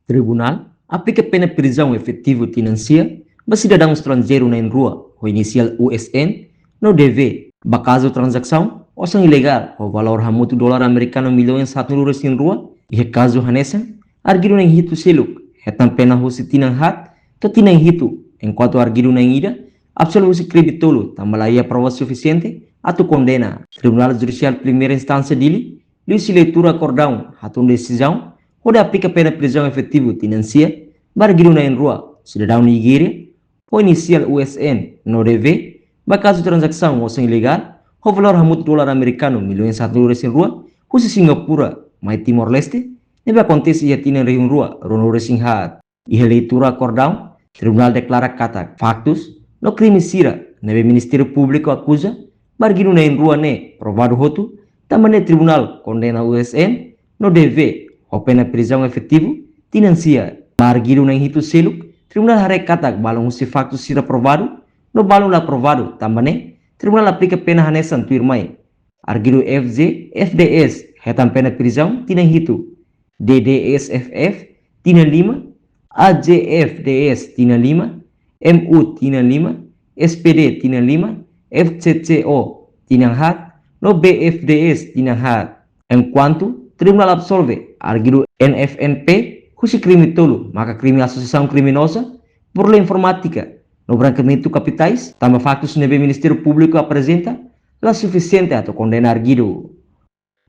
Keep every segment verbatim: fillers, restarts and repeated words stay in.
Tribunál aplika pena prizaun efetivu tinan sia ba sidadaun estranjeiru na'in rua ho inisiál U S N no D V ba kazu tranzasaun osan ilegál ho valór hamutuk dolar amerikanu millaun haat nulu resin rua. Iha kazu hanesan, arguidu na'in hitu seluk hetan pena husi tinan haat to'o tinan hitu, enkuantu arguidu na'in ida absolve husi krime tolu tanba la iha prova sufisiente atu kondena. Tribunál Judisiál Primeira Instánsia Dili, liuhusi leitura akordaun, hatún desizaun hodi aplika pena prizaun efetivu tinan sia ba arguidu na'in rua, sidadaun Nigéria ho inisiál U S N no D V, ba kazu tranzasaun osan ilegál ho valór hamutuk dolar amerikanu millaun haat nulu resin rua husi Singapura mai Timor-Leste, ne'ebé akontese iha tinan rihun rua ruanulu resin haat. Iha leitura akordaun, tribunál deklara katak faktus no krime sira ne'ebé Ministériu Públiku akuza ba arguidu na'in rua ne'e provadu hotu, tanba ne'e tribunál kondena U S N no D V ho pena prizaun efetivu tinan sia. Ba arguidu na'in hitu seluk, tribunál haree katak balun husi faktus sira provadu no balun la provadu, tanba ne'e tribunál aplika pena hanesan tuirmai: arguidu F J F D S hetan pena prizaun tinan hitu, D D S F F tinan lima, A J F D S tinan lima, M U tinan lima, S P D tinan lima, F C C O tinan haat, no B F D S tinan haat. Enkuantu tribunál absolve arguidu N F N P husi krime tolu, maka krime asosiasaun kriminoza, burla informátika no brankeamentu kapitais, tanba faktus ne'ebé Ministériu Públiku aprezenta la sufisiente atu kondena arguidu.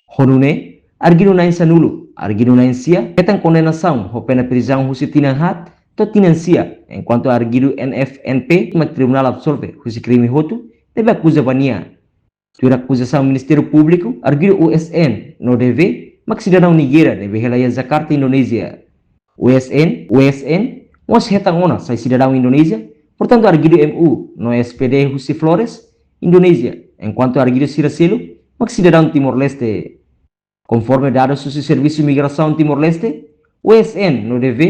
Ho nune'e, arguidu na'in sanulu, arguidu na'in sia hetan kondenasaun ho pena prizaun husi tinan haat to'o tinan sia, enkuantu arguidu N F N P mak tribunál absolve husi krime hotu ne'ebé akuza ba nia. Tuir akuzasaun Ministériu Públiku, arguidu U S N no D V mak sidadaun Nigéria ne'ebé hela iha Jakarta, Indonézia. U S N, U S N mós hetan ona sai sidadaun Indonézia, portantu arguidu M U no S P D husi Flores, Indonézia, enkuantu arguidu sira seluk mak sidadaun Timor-Leste. Konforme dadus husi Servisu Migrasaun Timor-Leste, U S N no D V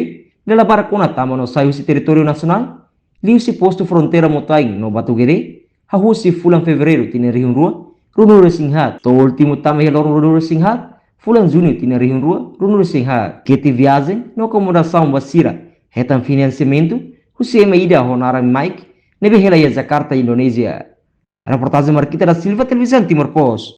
dala barak ona tama no sai husi territóriu nasionál, liuhusi postu fronteira Motain no Batugede, hahú husi fulan Fevereiru tinan rihun rua ruanulu resin haat, to'o últimu tama iha loron ruanulu resin haat, fulan Juñu tinan rihun rua ruanulu resin haat. Tikete viajen no akomodasaun ba sira hetan finansiamentu husi ema ida ho naran Mike, ne'ebé hela iha Jakarta, Indonézia. Reportajen Marquita da Silva, Televizaun Timor Post.